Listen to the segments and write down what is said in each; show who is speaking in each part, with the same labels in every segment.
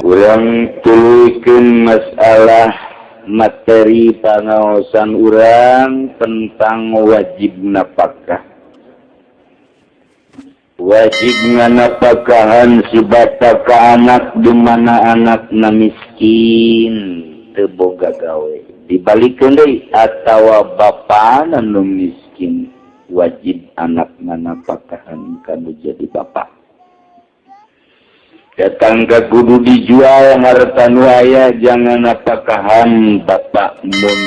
Speaker 1: Urang tuluykeun masalah materi pangaosan urang tentang wajib nafkah. Wajib nganapakahan si bapak ke anak di mana anakna miskin, teu boga gawe. Dibalikeun deui, atawa bapana nu miskin, wajib anak nganapakahan kanu jadi bapak. Datang ke kudu dijual harta nu aya jang napakahan bapak. Mun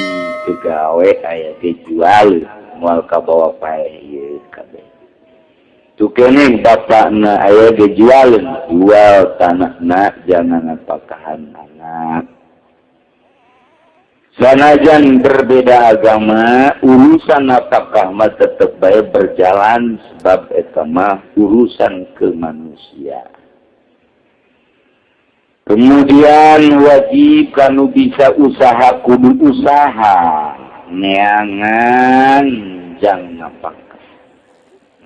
Speaker 1: teu gawe aya dijual, moal kabawa paeh ieu kabeh. Tuh kene bapakna aya dijual, jual tanahna jang napakahan anak. Sanajan berbeda agama, urusan nafkah mah tetep bae berjalan, sebab eta mah urusan kemanusiaan. Kemudian wajib kanu bisa usaha kudu usaha neangan jang nafkah,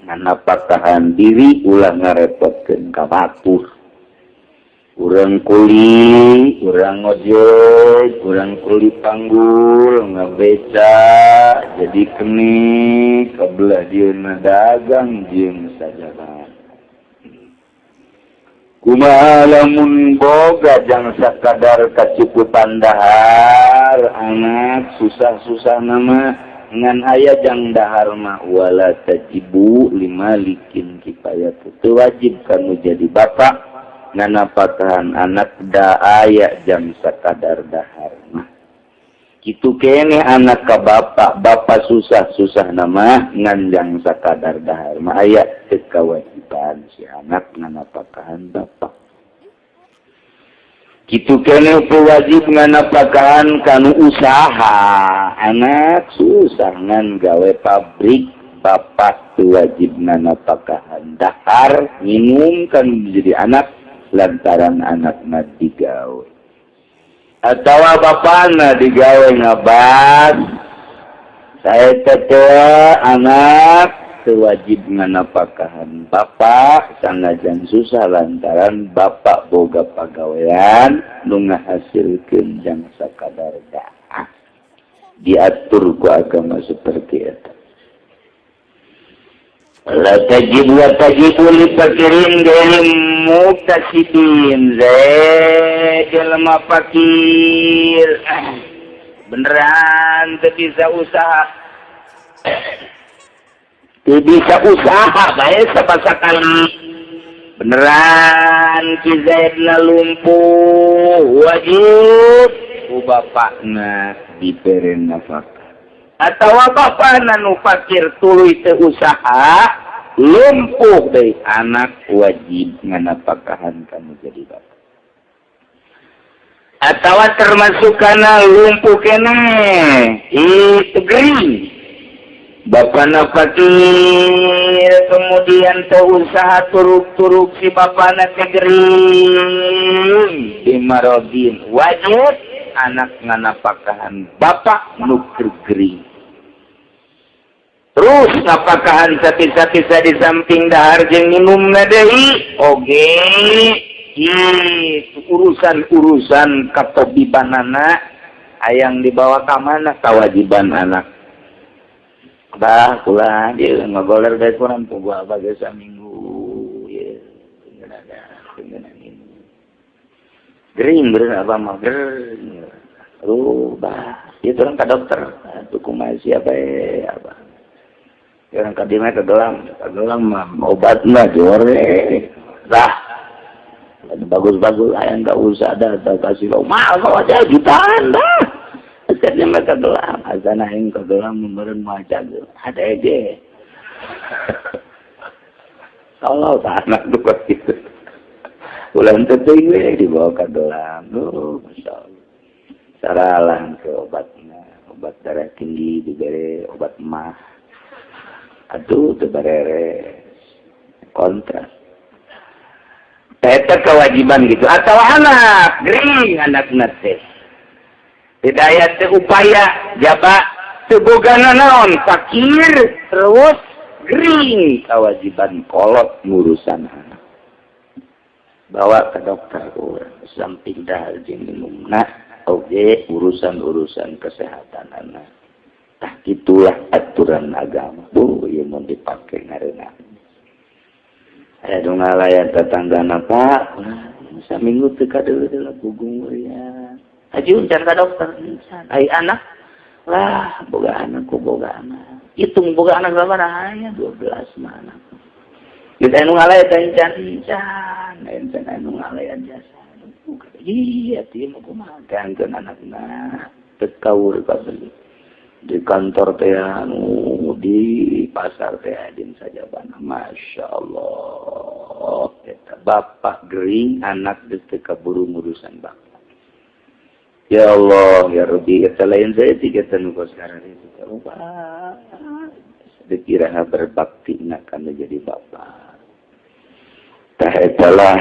Speaker 1: nganapakahan diri, ulah ngarepotkeun ka batur. Urang kuli, urang ngojek, urang kuli panggul, ngabeca, jadi kenik, kabelah dieuna dagang jeung sajaran. Kumaha lamun boga jang sakadar kacukupan dahar anak? Susah-susah nama ngan aya jang dahar mah. Wala tajibu limalikin kifayat, itu wajib kamu jadi bapak nganapakahan anak da aya jang sakadar dahar mah. Kitu kene anak ka bapak, bapak susah-susah nama ngan jang sakadar dahar mah aya, teu kewajiban si anak nganapakahan bapak. Kitu kene wajib nganapakahan kanu usaha. Anak susah ngan gawe pabrik, bapak teu wajib nganapakahan dahar minum kan menjadi anak, lantaran anak digawe atau bapakna digawe ngabas. Saya teteh anak wajib nganapakahan bapak sanajan susah, lantaran bapak boga pagawean nu ngahasilkeun jang sakadar dahar. Diatur ku agama seperti itu. La tajib wa tajibu li fakirin ghairi muktasibin. Ze jelema fakir beneran teu bisa usaha, teu bisa usaha bae sapasakali, beneran Ki Zaidna lumpuh, wajib ku bapakna dibere nafkah. Atau bapakna nu fakir tuluy teu usaha, lumpuh deui, anak wajib nganapakahan kamu jadi bapak. Atau termasuk karena lumpuh kene itu gering, bapakna fakir, kemudian teu usaha, turuk-turuk si bapakna teh gering bimarodin, wajib anak nganapakahan bapak nu gering. Terus napakahan sapi-sapi di samping dahar jeung minum deui oge. Itu urusan-urusan katobibanana hayang dibawa ka mana, kewajiban anak. Bah, kula dia ngagoler bae kurang gua bagai saminggu ya gering bener apa mah gering. Aduh, bah, itu orang ke dokter tuh kumaha siapa ya apa orang ka dieu ke gelang, ke gelang mah obat mah jore lah bagus-bagus. Ayah nggak usah ada kasih lo mahal kau aja jutaan dah. Akhirnya mereka gelang azana yang ke gelang memberen wajah ada aja. Kalau anak tuh gitu ulang teteh dibawa ke gelang tuh, masya Allah, saralah ke obatnya, obat darah tinggi diberi, obat mah aduh teu beres kontra. Eta kewajiban gitu. Atau anak gering, anak teh tidak aya teh upaya jaba teu boga naon, fakir terus gering, kewajiban kolot ngurusan anak. Bawa ke dokter urang, samping dahar jeung minumna oge urusan-urusan kesehatan anak. Tah, itulah aturan agama. Bu, ieu mun dipake ngareuna. Aya nu ngalayan tetanggana, Pak. Saminggu teu kadeuleu pugung ya. Haji encan ka dokter encan. Ai anak lah, boga anak ku boga anak. Hitung boga anak sabaraha aya 12 mah anak. Geus anu ngalayan teh encan encan, encan anu ngalayan jasa. Iya, teh mah kumaha teh anakna teu kaur kabeli. Di kantor teh anu di pasar teh din sajabana, Masya Allah, eta bapak gering, anak geus teu kaburu ngurusan bapak. Ya Allah ya Rabbi, eta lain saya tiga nu sekarang itu lupa dikira berbakti akan menjadi bapak. Tah, etalah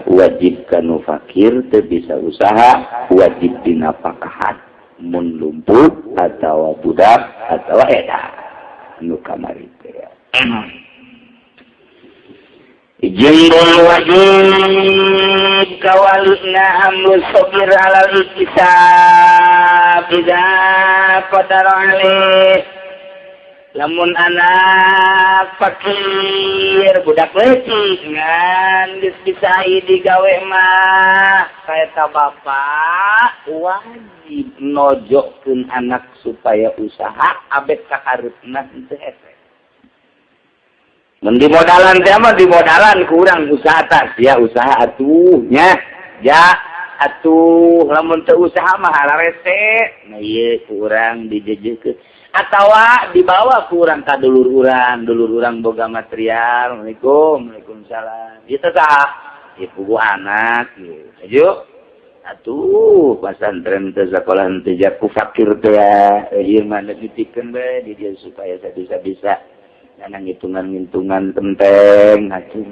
Speaker 1: wajib kanu fakir teu bisa usaha, wajib dinapakahan mun lumpuh atau budak atau eta nu kamari teh. Jembul wajib kawalina hamlu shogir alal iktisab idza qadara alaih. Lamun anak fakir, budak leutik ngan geus bisa digawe mah, kaeta bapak wajib nojokkeun anak supaya usaha abet ka hareupna teu hese. Mun di modalan teh mah, di modalan kurang usaha tas ya, usaha atuh nya ya atuh. Lamun teu usaha mah hararese. Nah, ieu kurang dijejekeun atawa dibawa kurang ka dulur urang, dulur urang boga material. Assalamualaikum, waalaikumsalam, ieu teh saha? Ieu puguh anak ieu. Ayo atuh pasantren teh, sekolah teh, ku fakir teh ieu mah dititipkeun bae di dia supaya saya bisa-bisa nang hitungan-hitungan kenteng atuh,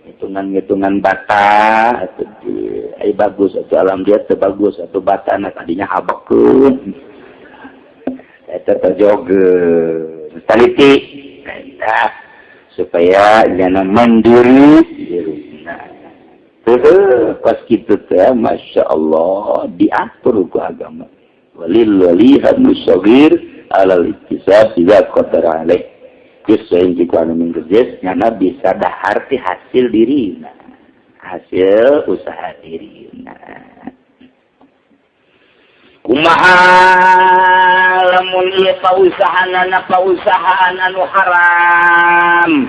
Speaker 1: hitungan-hitungan bata atuh. Ai bagus atuh, alam dia teu bagus atuh bata na tadinya habekeun eta terjoge taliti eta supaya jangan mandiri diruna. Pas kitu teh, Masya Allah, diatur ku agama. Walil wali hamlu shogir alal iktisab idza qadara alaih. Geus saing ku anu minggejes nyana bisa dahar ti hasil dirina, hasil usaha dirina. Kumaha lamun ieu pausahaanana pausahaan anu haram?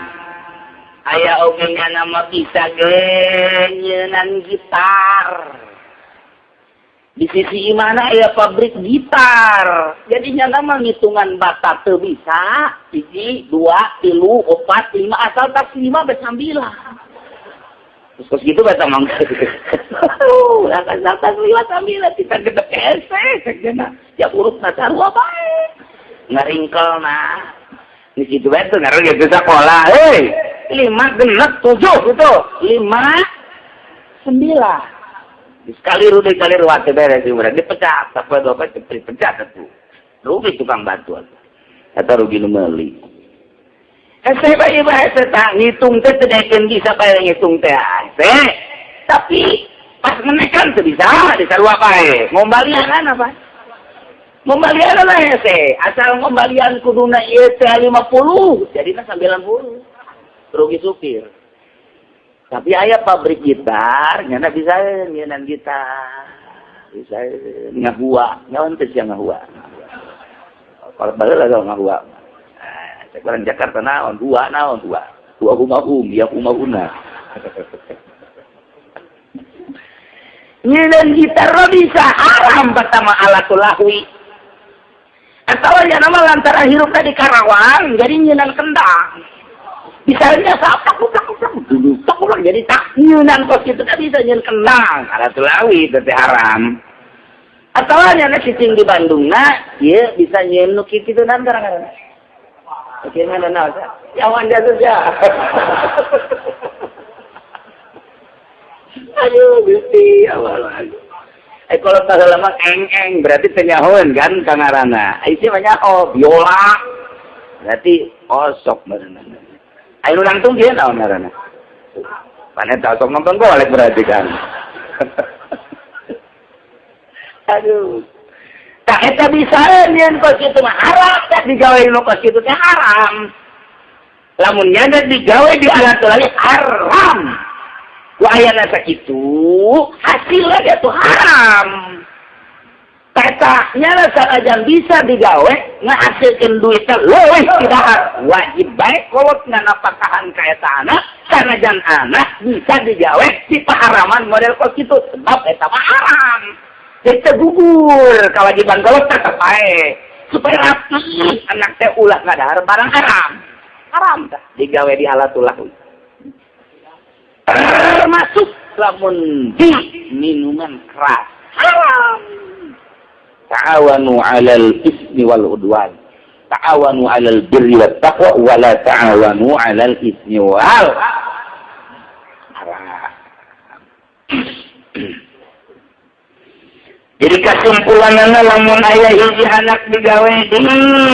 Speaker 1: Aya oge nyana mah bisa ge nyeunan gitar. Di sisi mana aya pabrik gitar, jadi nyana mah ngitungan bata teu bisa, hiji, dua, tilu, opat, lima, asal tas lima belas sembilan. Terus kos gitu bahasa mang. Asal tas lima sembilan kita gede hese cek ya urut na sarua bae. Ngaringkel nah. Di situ bae tuh ngaruh gitu sekolah. Hei, lima genep tujuh gitu. Lima sembilan. Sekali rugi kali ruwat beres urang dipecat, apa bapak dipecat atuh. Rugi tukang batu atuh. Eta rugi nu meuli. Hese bae bae hese tah ngitung teh teu daekeun bisa bae ngitung teh hese. Tapi pas menekan teu bisa disarua bae. Ngombalian apa? Ngombalian lah hese. Asal ngombalian kuduna ieu teh 50, jadina 90. Rugi supir. Tapi aya pabrik gitar, nyana bisa nyenan gitar. Bisa ngahua, nyawan teh sia ngahua. Kalau baheula ngahua. Cek orang Jakarta naon, dua naon, dua. Dua humahum, ya humahuna. Nyenan gitar bisa haram pertama alatul lahwi. Atau ya nama lantaran hirupna di Karawang, jadi nyenan kendang. Misalnya sapak uplak uplak dulu tak ulang jadi tak nyenan kos itu tak bisa nyen kendang alatul lahwi itu haram. Atau nyana cicing di Bandung nah, iya bisa nyen nu kitu nan kadang-kadang. Oke, mana nah, ya wanda saja. Aduh, Gusti, awal lagi. Eh, kalau tak lama eng-eng berarti tenyahoan kan kangarana. Isi banyak oh biola. Berarti osok meureun. Ayo langsung dia naon ngaranna? Mana tahu sok nonton golek berarti kan. Aduh. Tak eta bisa nyeun kos kitu mah haram, tak digawe nu kos kitu teh haram. Lamun nyana digawe di alat lagi haram. Ku ayana sakitu, hasilnya dia tuh haram. Petanya sanajan bisa digawe ngahasilkeun duitnya leuwih ti dahar. Wajib bae kolot nganapakahan ka eta anak, sanajan anak bisa digawe di paharaman model kos kitu, sebab eta mah haram. Jadi teu gugur kewajiban kolot, tetep bae. Supaya rapi anak teh ulah ngadahar barang haram. Haram tah digawe di alat ulah. Termasuk lamun di minuman keras haram. Ta'awanu 'alal ismi wal udwan. Ta'awanu 'alal birri wat taqwa wa la ta'awanu 'alal ismi wal haram. Jadi kesimpulanna, lamun aya hiji anak digawe di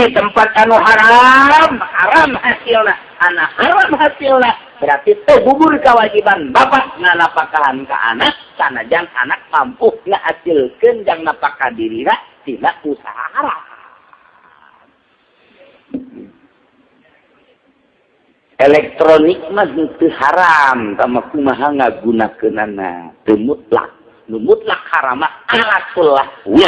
Speaker 1: tempat anu haram, haram hasilna, anak haram hasilna, berarti teu gugur kewajiban bapak nganapakahan ka anak, sanajan anak mampu ngahasilkeun jang napakah dirina tina usaha haram. Elektronik mah teu haram, tama kumaha ngagunakeunana, teu mutlak. Nu mutlak haram mah alatul lahwi.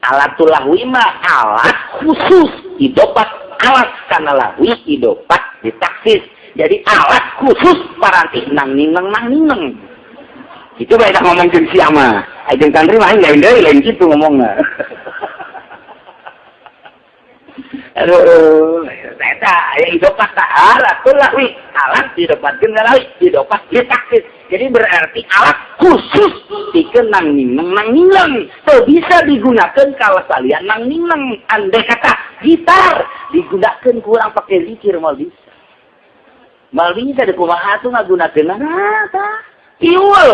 Speaker 1: Alatul lahwi mah alat khusus idopat alat kana lahwi idopat ditaksis. Jadi alat khusus paranti nang nineng nang nineng. Itu bae dah ngomong jeung sia mah. Ai jeung santri mah lain deui, lain kitu ngomongna. Aduh, eta aya idopat ta alatul lahwi, alat didopatkeun ka lahwi, idopat ditaksis. Jadi berarti alat khusus pikeun nang nineng nang nineng. Teu bisa digunakan kalau salian nang nineng. Andai kata gitar digunakan kurang pakai zikir mal bisa. Mal bisa di kumaha tuh ngagunakeunana tah. Piul.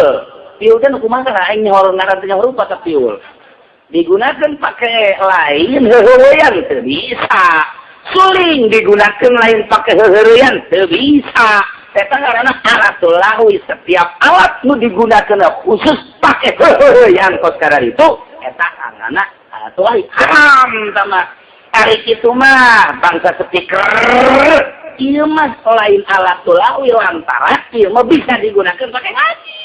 Speaker 1: Piul teh nu kumaha aing nyaho ngaran teh nyaho rupa tah piul. Digunakan pakai lain heuheuyan teu bisa. Suling digunakan lain pakai heuheuyan teu bisa. Eta ngaranna alatul lahwi, setiap alat nu digunakan khusus pakai heuheuyan kos itu eta ngaranna alatul lahwi haram tama. Ari kitu mah bangsa speaker ieu mah lain alatul lahwi lantaran ieu mah bisa digunakan pakai ngaji.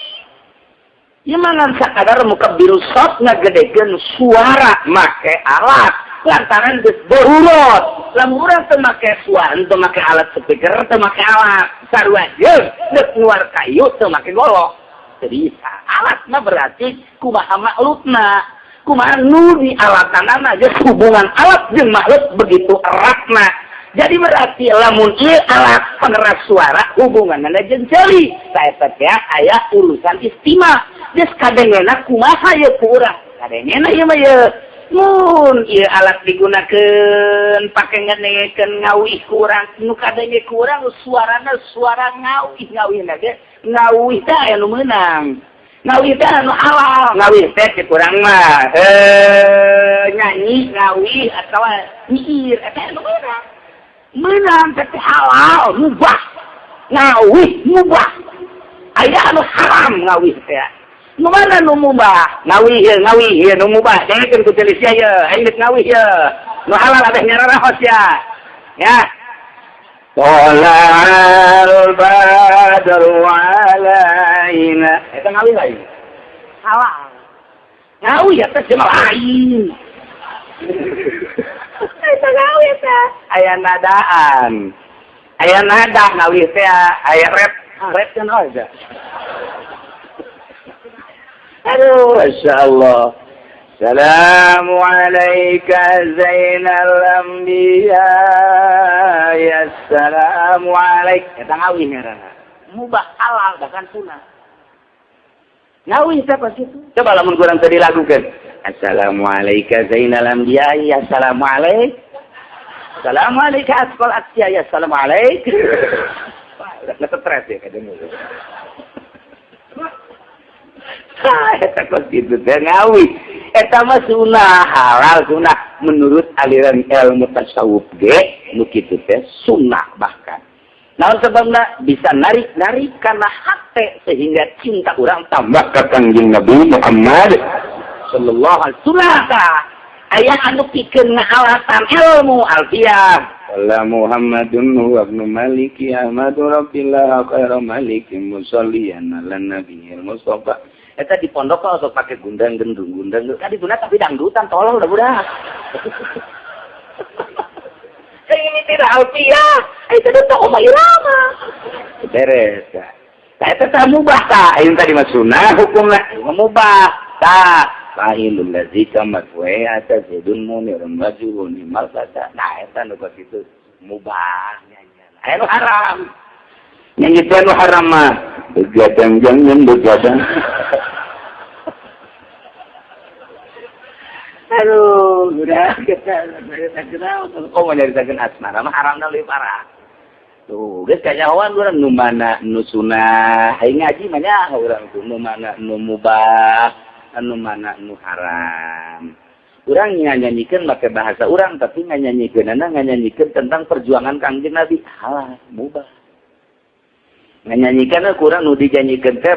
Speaker 1: Ieu mah ngan sakadar mukabbiru shot ngagedekeun suara make alat lantaran geus darurat. Lamun urang teu make suara, teu make alat speaker, teu make alat sarua jeung deuk nguar kayu teu make golok. Teu bisa. Alat mah berarti kumaha maklukna, kumaha nu di alatanana, geus hubungan alat jeung makhluk begitu eratna. Jadi berarti lamun ieu alat pengeras suara hubunganna jeung ceuli. Saeta teh aya urusan istima. Geus kadengena kumaha ieu ku urang? Kadengena ieu mah ieu. Mun ieu alat digunakeun pake ngedengekeun ngawih ku urang, nu kadenge ku urang suarana suara ngawih, ngawihna ge ngawih teh aya nu meunang. Ngawih teh anu halal, ngawih teh cek urang mah nyanyi ngawih atawa nyiir eta anu meunang. Meunang teh halal, mubah. Ngawih mubah. Aya anu haram ngawih teh. Nu mana nu mubah? Ngawih ye, ngawih ye nu mubah. Dengekeun ku tulis ye, aing geus ngawih ye. Nu halal abeh nyararahos ya. Ya. Tola'al badru alaina. Eta ngawih lain. Halal. Ngawih eta mah lain. Eta ngawih teh. Aya nadaan. Aya nada ngawih teh, aya rap, rap kan aja. Aduh, Masya Allah. Assalamu alayka zainal anbiya. Ya assalamu alaik. Eta ngawih ngaranna. Mubah halal bahkan sunah. Ngawih siapa situ? Coba lamun kurang tadi lagukeun. Assalamu alayka zainal anbiya. Ya assalamu alaik. Assalamu alayka asqal atqiya. Ya assalamu alaik. Wah, udah stres ya kadang. Eta kos kitu teh ngawih. Eta mah sunah halal sunah menurut aliran ilmu tasawuf ge nu kitu teh sunah bahkan. Naon sebabna bisa narik-narik karena hate sehingga cinta urang tambah
Speaker 2: ka Kangjeng Nabi Muhammad
Speaker 1: sallallahu alaihi wasallam. Aya anu pikeun ngalasan ilmu alfiah.
Speaker 2: Wala Muhammadun huwa ibnu Maliki Ahmadu Rabbillah khairu Maliki musalliyan ala nabiyil Mustafa.
Speaker 1: Eta di pondok kok sok pake gundang gendung gundang. Tadi guna tapi dangdutan tolol udah budak. Ini tidak alfiah. Itu tuh Oma Irama.
Speaker 2: Beres. Tah eta tah mubah tah. Ayeuna tadi mah sunnah hukumna
Speaker 1: mubah. Tah
Speaker 2: fa'ilul ladzi kamat wa atazidun munirun rajulun malfata.
Speaker 1: Nah eta nu kitu mubah nyanyian. Aya nu haram.
Speaker 2: Nyanyi teh nu haram mah begadang jangan begadang.
Speaker 1: Aduh, udah kita kenal. Oh, mau nyaritakeun asmara mah haramna leuwih parah. Tuh, geus kanyahoan urang nu mana nu sunah, hayang ngaji mah nya urang tuh nu mana nu mubah, anu mana nu haram. Urang nganyanyikeun make bahasa urang tapi nganyanyikeunana nganyanyikeun tentang perjuangan Kangjeng Nabi. Halah, mubah. Nganyanyikan kurang nu dijanyikeun teh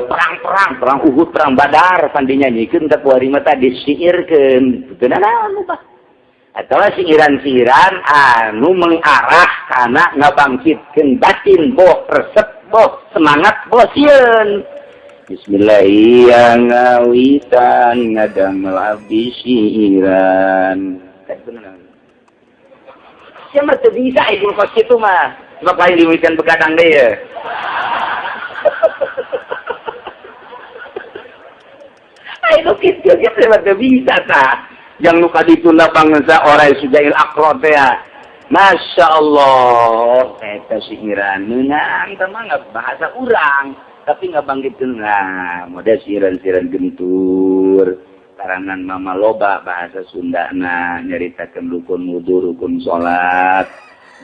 Speaker 1: perang-perang, perang Uhud, perang Badar, pan dinyanyikeun teh kuari mah teh disiirkeun. Teu naon mubah. Atawa siiran-siiran anu mengarah kana ngabangkitkeun batin boh resep boh semangat boh sieun.
Speaker 2: Bismillahirrahmanirrahim ngawitan ngadamel abdi siiran.
Speaker 1: Sia mah teu bisa ieu kos kitu mah. Sebab lain diwitan begadang deh ya. Ayo kitu kitu mah teu bisa tah.
Speaker 2: Yang luka ditunda bangsa orai sujail akro teh ya.
Speaker 1: Masya Allah, eta siiran meunang teh mah bahasa urang, tapi ngabangkitkeun nah, model siiran-siiran gentur. Karangan mama loba bahasa Sundana nyaritakeun rukun wudu, rukun salat.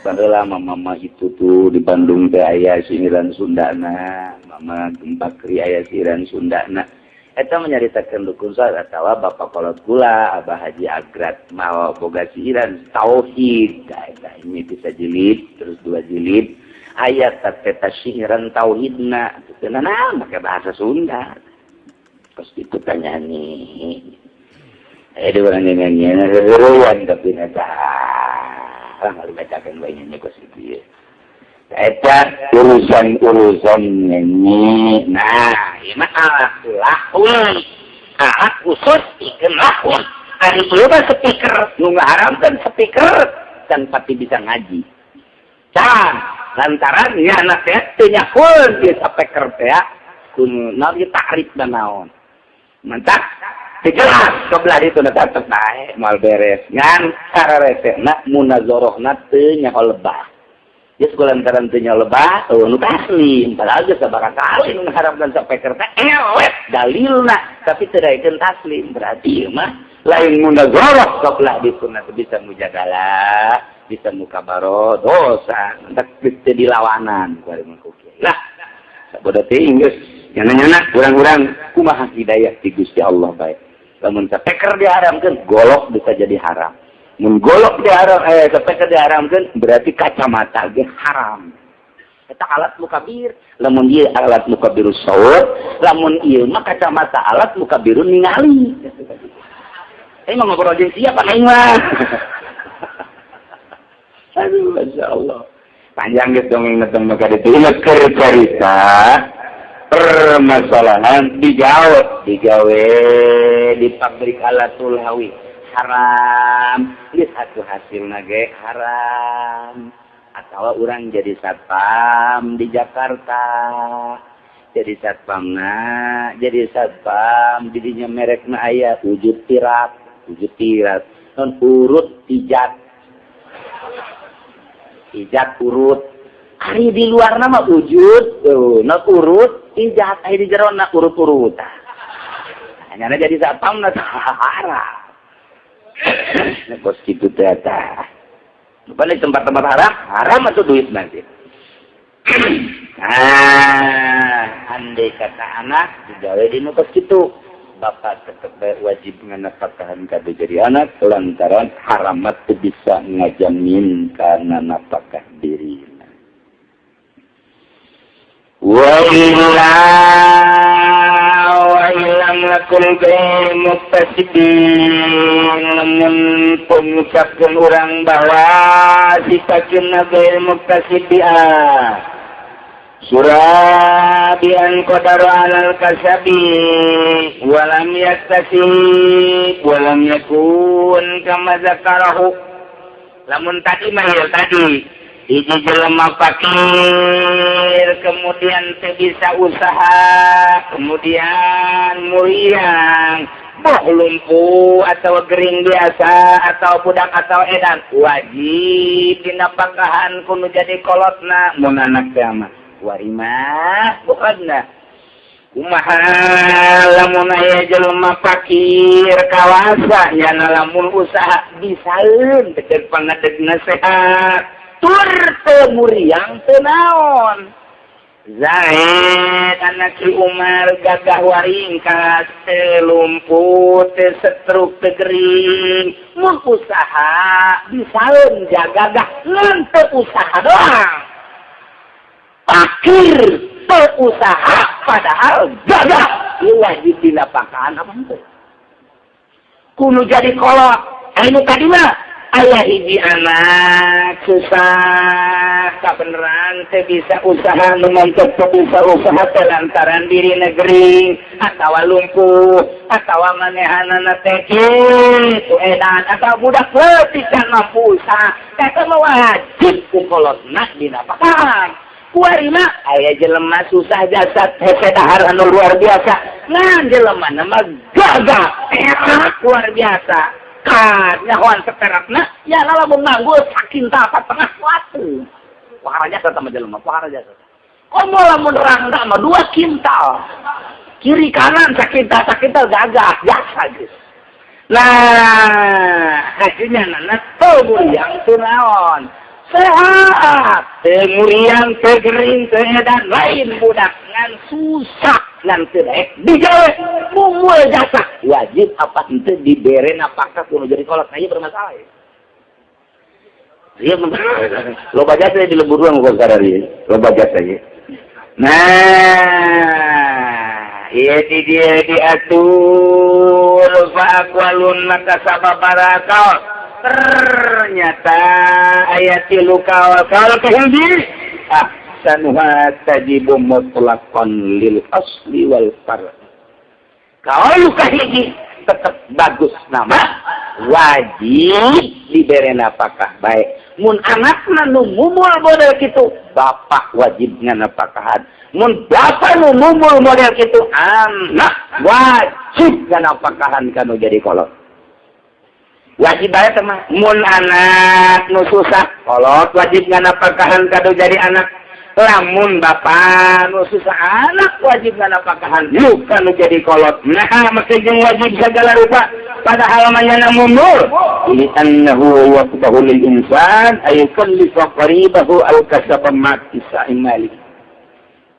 Speaker 1: Baheula mama itu tuh di Bandung teh aya siiran Sundana, mama Gempakri aya siiran Sundana. Eta menyaritakeun rukun salat atawa bapak kolot kula Abah Haji Agrat mawa boga siiran tauhid. Eta ini bisa jilid terus dua jilid ayat teta siiran tauhidna teu naon make bahasa Sunda. Terus itu tanyani. Aya urang nyanyi heureuyan tapi eta lah dibacakeun bae nyanyi kos kitu ye.
Speaker 2: Eta urusan-urusan nyanyi.
Speaker 1: Nah, ieu mah alat lahun. Alat khusus pikeun lahun. Ari ieu mah speaker nu ngaharamkeun speaker can pati bisa ngaji. Can lantaran nya anak teh teu nyakeun ieu speaker teh kun naon ieu takrif da naon. Mantap. Jelas kebelah itu tetep bae moal beres. Ngan sareresena munazarahna teu nyaho lebah. Geus kulantaran teu nyaho lebah, eueuh nu taslim. Padahal geus sabaraha kali nu ngaharamkeun sapeker teh elewet dalilna, tapi teu daekeun taslim. Berarti ieu mah
Speaker 2: lain munazarah
Speaker 1: kebelah ditu teu bisa mujadalah, bisa mukabaro dosa, entek teu dilawanan ku ari mah ku kiai.
Speaker 2: Lah, sabodo teuing geus nyana-nyana urang-urang kumaha hidayah ti Gusti Allah bae.
Speaker 1: Lamun sapeker diharamkeun, golok bisa jadi haram. Mun golok diharam, sapeker diharamkeun berarti kacamata ge haram. Eta alat mukabir. Lamun ieu alat mukabirus saut, lamun ieu mah kacamata alat mukabirun ningali. Mah ngobrol jeung siapa aing mah.
Speaker 2: Aduh, masyaallah. Panjang geus dongeng teh maka ditu inget keur carita. Permasalahan digawe di pabrik alatul hawi haram, geus atuh hasilna ge haram. Atawa urang jadi satpam di Jakarta, jadi satpamna, jadi satpam didinya merekna aya wujud tirat, non urut ijat, ijat urut. Ari di luar nama wujud, non urut ijat aya di jerona urut-urut. Hanya jadi satpam na haram.
Speaker 1: Nah, kos kitu teh eta. Lupa di tempat-tempat haram, haram atau duit nanti. Nah, andai kata anak digawe di nu kos kitu, bapak tetep wajib nganapakahan kabeh jadi anak lantaran haramat teu bisa ngajamin kana napakah diri. Wa illa wa illam lakul ghairu muktasibin lamun pengucapkeun urang bahwa sifatkeun ghairu muktasibi surabian qadaru alal kasabi walam yaktasib walam yakun kama zakarahu. Lamun tadi mah ya tadi hiji jelema fakir kemudian teu bisa usaha kemudian muriang boh lumpuh atau gering biasa atau budak atau edan wajib dinapakahan kudu jadi kolotna mun anak teh mah warimah bukanna kumaha lamun aya jelema fakir kawasa nyana lamun usaha bisaeun teu pangadegna sehat tur teu muriang teu naon. Zaid anak Ki Umar gagah waringkas teu lumpuh teu setruk teu gering mun usaha bisaeun jagagah ngan teu usaha doang. Fakir teu usaha padahal gagah ieu wajib dinapakahan apa henteu? Kudu jadi kolot. Anu tadi mah aya hiji anak susah kabeneran teu bisa usaha nu mantep teu bisa usaha teh lantaran diri negeri atawa lumpuh atawa manehanana teh kitu edan atawa budak leutik can mampu usaha eta mah wajib ku kolotna dinapakahan. Kuari mah aya jelema susah jasad hese dahar anu luar biasa ngan jelema mah gagah perak luar biasa kan nyahoan seperakna ya lamun manggul sakintal tengah watu pohara jasa sama jelema pohara jasa komo lamun rangda mah 2 kintal kiri kanan sakintal sakintal gagah jasa geus. Nah hasilnya nana teu muriang teu naon sehat teu muriang teu gering teu edan lain budak ngan susah ngan teu daek digawe mumul jasa wajib apa henteu dibere napakah kudu jadi kolot. Nah ieu bermasalah ya. Ieu loba jasa di lembur urang kok sarari loba jasa ieu. Nah ieu di dieu diatur fa aqwalun maka sababara kaul. Ternyata ayat tilu kaul kaul kahiji ahsanuha tajibu mutlaqan lil asli wal far. Kaul kahiji tetep bagus nama wajib dibere napakah baik. Mun anakna nu mumul model kitu bapak wajib nganapakahan. Mun bapak nu mumul model kitu anak wajib nganapakahan kanu jadi kolot. Wajib bae teh mah mun anak nu susah kolot wajib nganapakahan kanu jadi anak. Lamun bapak nu susah anak wajib nganapakahan lu kanu jadi kolot. Nah make jeung wajib segala rupa padahal mah nyana mundur li annahu waqtahu lil insan ay yukallifa qaribahu al kasaba ma mali.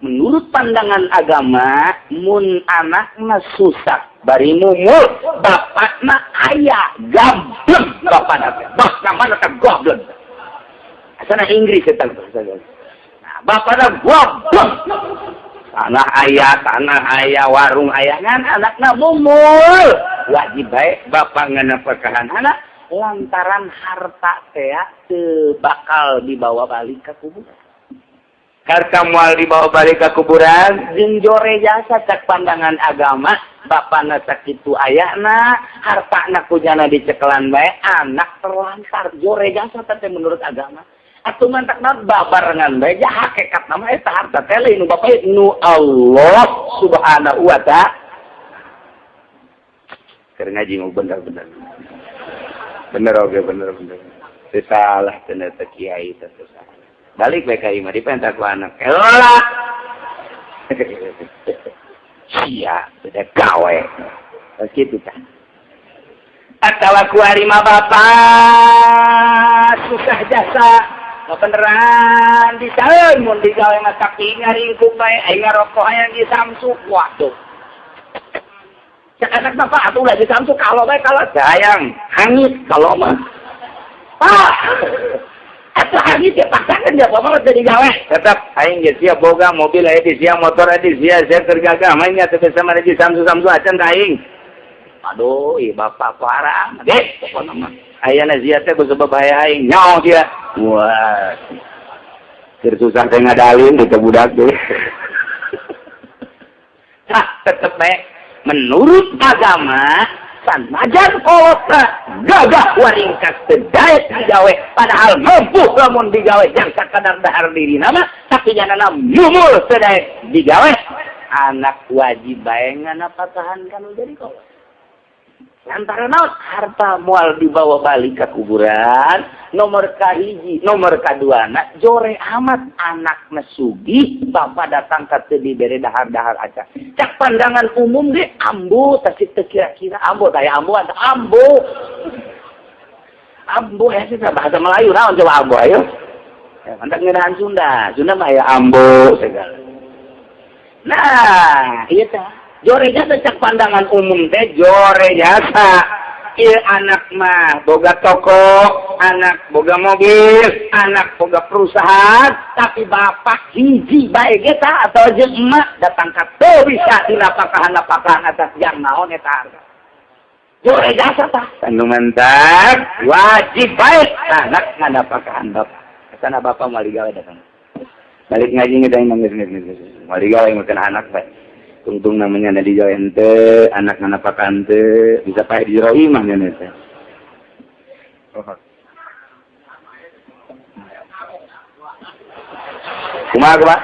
Speaker 1: Menurut pandangan agama mun anakna susah bari mumul bapakna aya gablek bapakna teh bapakna mana teh gablek asana Inggris eta bahasa. Nah, bapakna goblok tanah aya warung aya ngan anakna mumul wajib bae bapak nganapakahan anak lantaran harta teh teu bakal dibawa balik ka kuburan. Harta moal dibawa balik ka kuburan jeung jore jasa cak pandangan agama bapana sakitu ayana hartana kujana dicekelan bae anak terlantar jore jasa teh menurut agama. Atuh mantak na babarengan bae ja hakikat nama eta harta teh lain nu bapa nu Allah Subhanahu wa ta'ala. Keur ngaji mau bener-bener. Bener oge bener-bener. Teu salah teu teh kiai teh salah. Balik bae ka imah dipenta ku anak. Elah. Sia, beda gawe. Kitu tah. Atawa ku ari mah bapa susah jasa. Beneran disaeun mun digawe mah tapi ngaringkuk bae aing ngarokok hayang di Samsu. Waduh. Cek anak bapak atuh ulah di Samsu kalau bae kalau sayang hangit kalau mah. Pak.
Speaker 2: Atuh hari dia paksakeun dia bapak mah teu digawe.
Speaker 1: Tetap aing ge sia boga mobil aya di sia, motor aya di sia, sia keur gagah main nya teu bisa mah di samsu-samsu acan ka aing.
Speaker 2: Aduh, ih bapak parah. Deh, pokona mah.
Speaker 1: Ayana sia teh ku sebab aya aing nyaho sia. Wah. Keur susah teh ngadalin di budak teh.
Speaker 2: Nah, tetep bae menurut agama sanajan kolotna gagah waringkas teu daek digawe padahal mampu lamun digawe jang sakadar dahar diri nama tapi jangan mumul teu daek digawe anak wajib bae nganapakahan kanu jadi kolot. Lantaran naon harta moal dibawa balik ke kuburan nomor kahiji nomor kaduana jore amat anak sugih bapak datang ka teu dibere dahar-dahar aca. Cak pandangan umum ge ambu teh teu kira-kira ambu teh ambu ambu ambu ya sih bahasa Melayu naon coba ambu ayo. Ya, mantap ngeunahan Sunda. Sunda mah aya ambu segala. Nah, ieu teh jore jasa cak pandangan umum teh jore jasa. Ieu anak mah boga toko, anak boga mobil, anak boga perusahaan, tapi bapak hiji bae ge tah atau jeung emak datang ka teu bisa dinapakahan-napakahan atas jang naon eta harta. Jore jasa tah.
Speaker 1: Anu mantap, wajib bae anak nganapakahan bapak. Sana bapak moal digawe datang. Balik ngaji ngedang nangis. Moal digawe makan anak bae. Tungtung namanya na digawe ente, anak nganapakan ente, bisa pae di jero imah nya teh. Kumaha kumaha?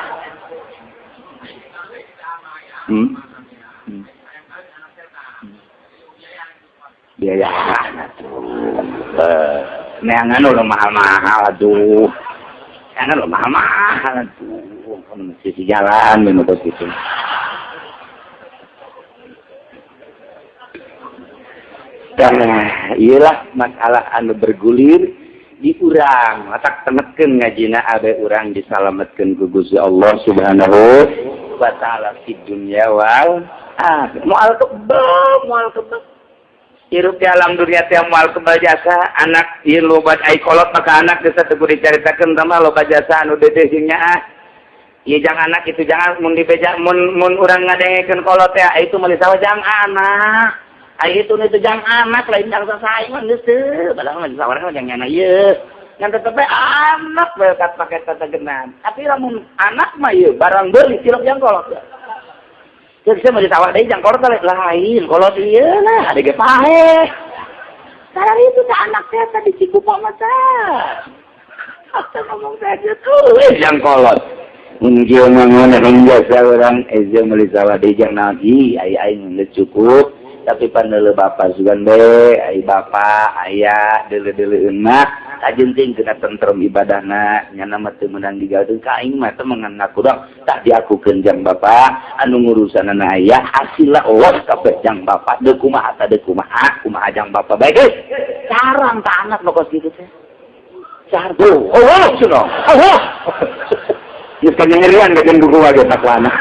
Speaker 1: Biaya atuh. Neangan udah mahal-mahal atuh. Neangan udah mahal-mahal atuh. Mesti jalan minum gitu. Nah, iyalah masalah anu bergulir di urang, matak tenetkeun ngajina abe urang disalametkeun ku Gusti Allah Subhanahu wa taala di dunya wal akhirah. Moal kebal, moal kebal. Hirup di alam dunia teh moal kebal jasa, anak ieu loba ai kolot maka anak geus teu kudu dicaritakeun tah loba jasa anu dedeh jeung nyaah. Ieu jang anak itu jangan mun dibeja mun mun urang ngadengekeun kolot teh itu meuli sawah jang anak. Ai itu itu jang anak lain jang sasaing geus teu padahal mah sawah mah jang nyana ieu. Ngan tetep bae anak bae kat pake tetegenan. Tapi lamun anak mah ieu barang beuli cilok jang kolot. Jadi saya mau ditawar deui jang kolot lain kolot ieu lah ada ge paeh. Sadar itu teh anak teh tadi cikupa mah teh. Asa ngomong teh gitu jang kolot. Mun kieu mah ngeunah jasa urang eze meuli sawah deui jang naon ih ai aing geus cukup. Tapi pandeuleu bapa sugan be ai bapa aya deuleu-deuleueun mah kajeun ting kena tentrem ibadahna nyana mah teu meunang digawe ka aing mah teu mengaku dong tak diakukeun jang bapa anu ngurusanana aya hasilna Allah kabeh jang bapa deuk kumaha ta deuk kumaha kumaha jang bapa bae geus
Speaker 2: carang ka anak nu kos kitu teh
Speaker 1: car oh oh cenah oh geus kanyerian ka jeung kumaha ge takwana.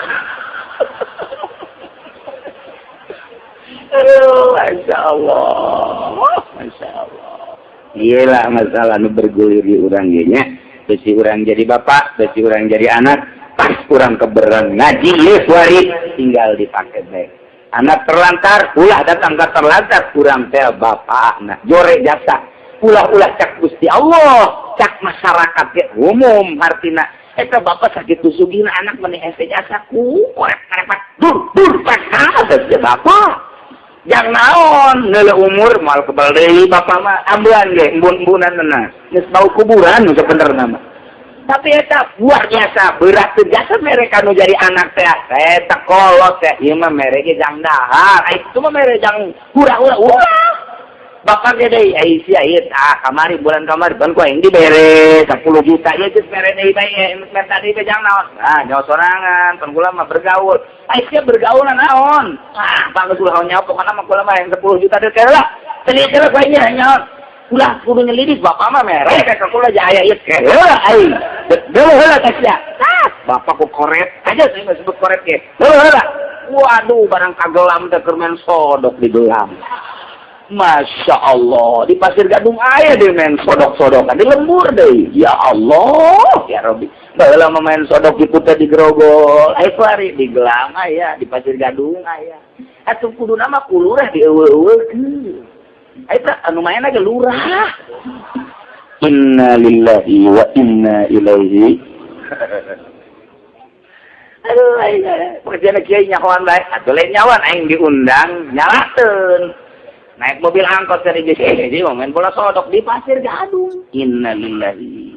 Speaker 1: Aduh, Masya Allah, Masya Allah. Iyalah masalah nu bergulir di urang ge nya. Besi urang jadi bapak, besi urang jadi anak, pas urang keberan ngaji ieu kuari tinggal dipake bae. Anak terlantar, ulah datang ka terlantar urang teh bapakna. Jore jasa, ulah-ulah cak Gusti Allah, cak masyarakat ge umum hartina. Eta bapak sakitu sugihna anak meni hese jasa ku korek karepet dur dur pasal teh bapak. Jang naon neuleuh umur moal kebal deui bapak mah ambuan ge embun-embunan na geus bau kuburan nu sabenerna mah.
Speaker 2: Tapi eta luar biasa berat teu jasa mere kanu jadi anak teh eta kolot teh ieu mah mere ge jang dahar ai itu mah mere jang hura-hura ulah. Bapak ge deui ai sia ieu tah kamari bulan kamari ban ku aing dibere 10 juta ieu geus mere deui bae menta deui jang naon. Ah nyawa sorangan pan kula mah bergaul. Ai sia bergaul naon? Ah bang geus ulah nyawa pokona mah kula mah yang 10 juta deui lah. Teu teu bae nya nyaon. Ulah kudu nyelidik bapak mah mere ka kula jaya ieu heula ai. Deuleuh heula ka sia. Ah bapak ku koret aja saya sebut koret ge. Deuleuh heula. Waduh barang kagelam teh keur main sodok di gelam.
Speaker 1: Masya Allah, di Pasir Gadung aya deh main sodok-sodokan di lembur deh. Ya Allah, ya Robbi. Baheula mah main sodok itu teh di Grogol, aya kuari di Gelam aya, di Pasir Gadung aya. Atuh kudu nama ku lurah dieuweuh-euweuhkeun. Eta anu main ge lurah. Innalillahi wa inna ilaihi. Aduh, aing pekerjaan kiai nyahoan bae. Atuh lain nyawan aing diundang nyalakeun. Naik mobil angkot dari jadi mau main bola sodok di Pasir Gadung. Innalillahi.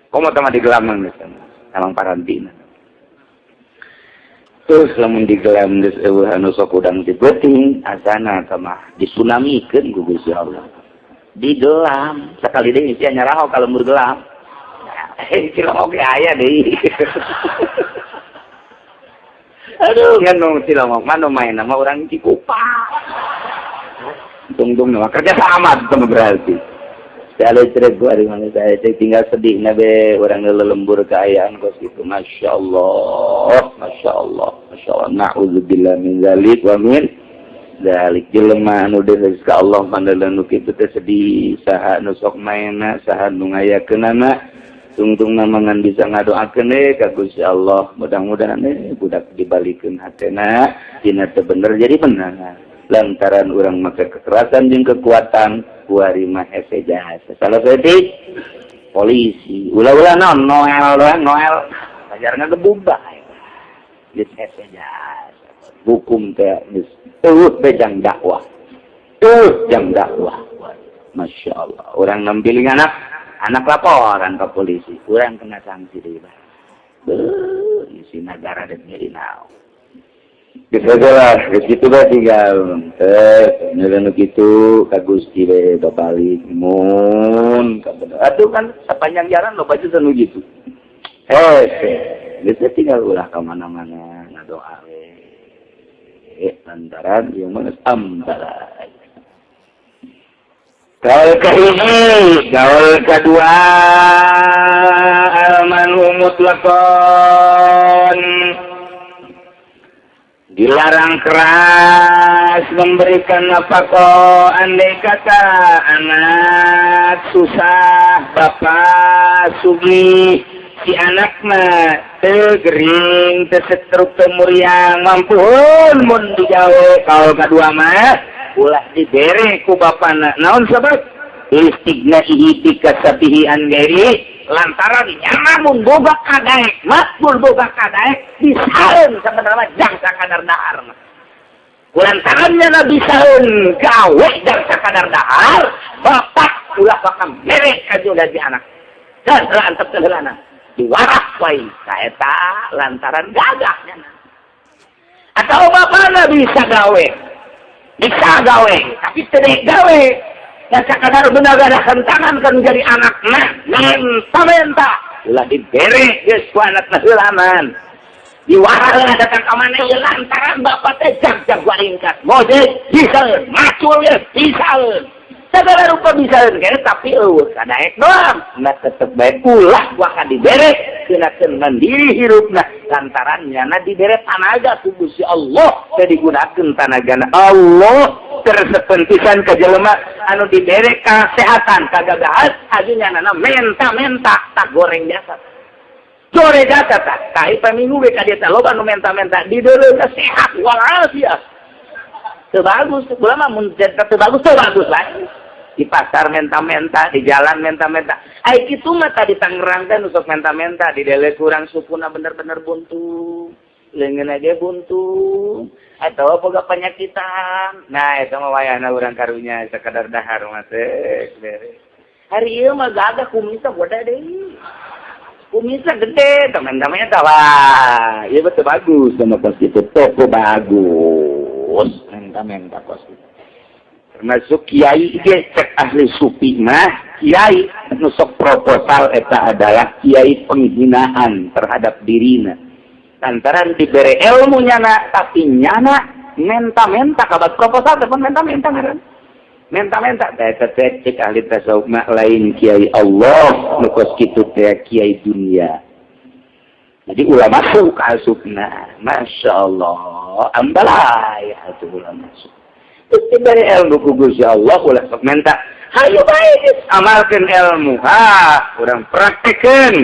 Speaker 1: Komo tama di Gelam geus emang parantina. Terus lamun di Gelam geus euweuh anu sok udang ti peuting, asana mah disunamikeun ku Gusti Allah. Di Gelam sakali deui sia nyaraho ka lembur Gelam. Eh, Cilongok ge aya deui. Aduh, ngan nu Cilongok mah nu main nama orang Cikupa. Tungtung nama kerja sama itu berarti. Saya cerita gua di mana saya tinggal sedih nabe orang lelembur keayaan kos gitu. Masya Allah, Masya Allah, Masya Allah. Na'udzubillah min zalik wa min zalik. Jelema anu deui ka Allah pandalan nu kitu teh sedih, saha nu sok maena, saha nu ngayakeunana. Tungtung nama ngan bisa ngadoakeun we ka Gusti Allah. Mudah-mudahan budak dibalikeun hatena dina teu bener jadi bener. Lantaran urang make kekerasan jeung kekuatan kuari mah hese jasa. Salah saeutik polisi. Ulah-ulah naon Noel doang Noel. Ajar ngagebug bae. Geus hese jasa. Hukum teh geus eueuh jang dakwah. Eueuh jang dakwah. Masya Allah. Orang nampiling anak, anak laporan ke polisi. Kurang kena sanksi deh, Pak. Beuh, isi negara dan jadi naon. Geus lah, geus kitu bae tinggal. Teh, nu kitu ka Gusti we babalik mun kabener. Atuh kan sepanjang jalan loba juga nu gitu. Eh, geus tinggal ulah ka mana-mana ngadoa we. Lantaran ieu mah geus ambalay. Kaul kahiji, kaul kedua, al-man'u mutlaqan. Dilarang keras memberikan nafkah andai kata anak susah, bapak sugih, si anak mah teu gering, teu setruk, teu muriang, mampu mun digawe. Kaul kedua mah ulah dibere ku bapana. Naon sebab? Listighnaihi bikasabihi an ghairi, lantaran nyana mun boga kadaek mah, mun boga kadaek bisaeun sebenarnya jang sakadar dahar mah. Lantaran nyana bisaeun gawe jang sakadar dahar, bapak ulah bakal mere ka si anak. Dan heula antep teh heulana diwarah wae ka eta lantaran gagah nyana. Atau bapakna bisa gawe tapi tidak gawe ya sakadar benagadakan tangan kan jadi anak nah menta-menta ulah dibere geus ku anakna heulaman diwarah datang ka mana ieu lantaran bapak teh jag-jag waringkat ngojek bisaeun, macul ge bisaeun, segala rupa bisaeun kene, tapi euweuh kadaek doang. Nah, tetep bae ulah waka dibere kenakeun mandiri hirupna lantaran nyana dibere tanaga ku Gusti Allah teh digunakeun tanagana Allah. Tersepen pisan ka jelema anu dibere kesehatan kagagahan aju nyana menta-menta tak goreng jasa sore jasa tak tai paminggu we ka dieu teh loba nu menta-menta di deuleu sehat walafiat. Teu bagus ulah mah, mun teu bagus, teu bagus lain. Di pasar menta-menta, di jalan menta-menta. Ai kitu mah tadi Tangerang teh nu sok menta-menta di dele kurang sukuna bener-bener buntu. Leungeun aja buntu. Atau boga penyakitan. Nah, eta mah wayahna urang karunya sakadar dahar mah teh bere. Hari ieu mah gagah kumisna boda deui. Kumisna gede, teman-temannya tahu. Wah, ieu betul bagus sama kos kitu. Toko bagus. Menta-menta kos kitu. Termasuk kiai ge cek ahli sufi mah, kiai nu sok proposal eta adalah kiai penghinaan terhadap dirina lantaran dibere ilmu nyana tapi nyana menta-menta kabat proposal telepon menta-menta ngaran menta-menta eta teh cek ahli tasawuf mah lain kiai Allah nu kos kitu teh, kiai dunia. Jadi ulama masuk asupna, Masya Allah, ambalay atuh ulama masuk. Dibere ilmu ku Gusti Allah, ulah sok menta. Hayu bae amalkeun ilmu. Ha, urang praktekeun.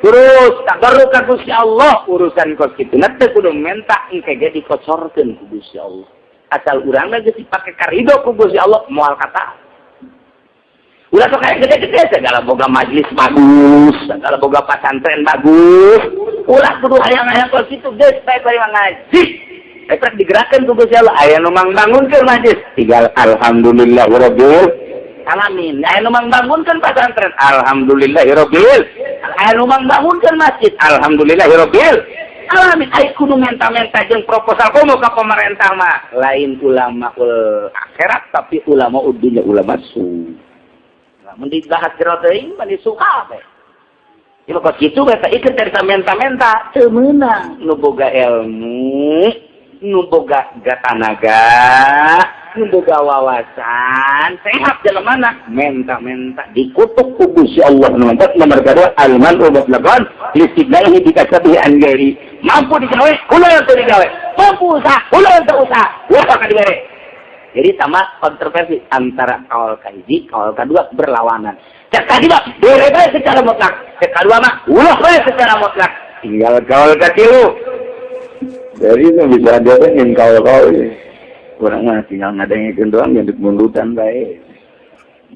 Speaker 1: Terus tabarruk ka Gusti Allah, urusan kos kitu. Teu kudu menta, engke ge dikocorkeun ku Gusti Allah. Asal urang geus dipake karido ku Gusti Allah, moal kata. Ulah sok kayak gede-gede, segala boga majlis bagus, segala boga pasantren bagus. Ulah kudu hayang-hayang kos kitu, geus bae bari ngaji. Eta digerakkan ku Gusti Allah, aya nu mangbangunkeun majlis, tinggal alhamdulillah rabbil alamin. Aya nu mangbangunkeun pasantren, alhamdulillah rabbil. Aya nu mangbangunkeun masjid, alhamdulillah rabbil alamin. Aya kudu menta-menta jeung proposal komo ka pemerintah mah. Lain ulama ul akhirat, tapi ulama dunya, ulama su. Mun dibahas jero teuing mah disuka bae. Ieu kos kitu eta ikeun dari menta-menta teu meunang. Nu boga ilmu, nu boga tanaga, nu boga wawasan, sehat jelema menta-menta dikutuk ku Gusti Allah. Nu nomor kedua, al-man'u mutlaqan listighnaihi bikasabihi an ghairi. Mampu digawe, ulah teu digawe. Mampu usaha, ulah teu usaha. Ulah bakal dibere. Jadi sama kontroversi antara kaul kahiji, kaul kedua berlawanan. Cek tadi mah bere bae secara mutlak. Cek kedua mah ulah bae secara mutlak. Tinggal kaul katilu. Jadi itu bisa ada yang kaul-kaul. Kurang mah tinggal ngadengikeun doang yang mundutan bae.